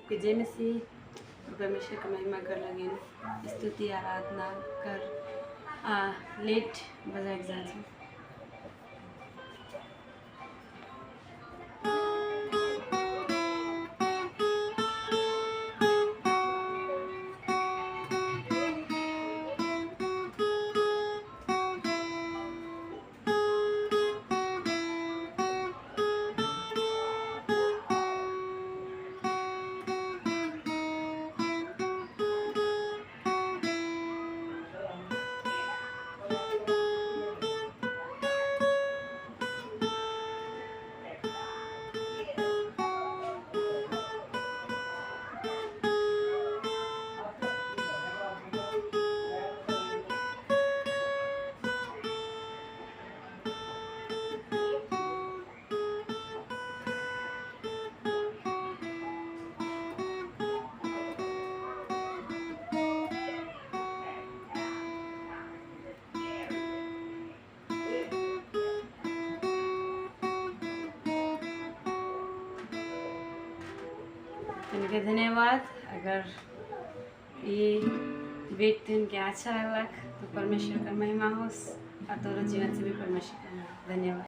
सबके जय मसीह। परमेश्वर का महिमा कर लगिन, स्तुति आराधना कर लेट बजाए जान्छ। इनके धन्यवाद। अगर ये बेट इनके अच्छा लगलक तो परमेश्वर का महिमा होस और तोरो जीवन से भी परमेश्वर का महिमा। धन्यवाद।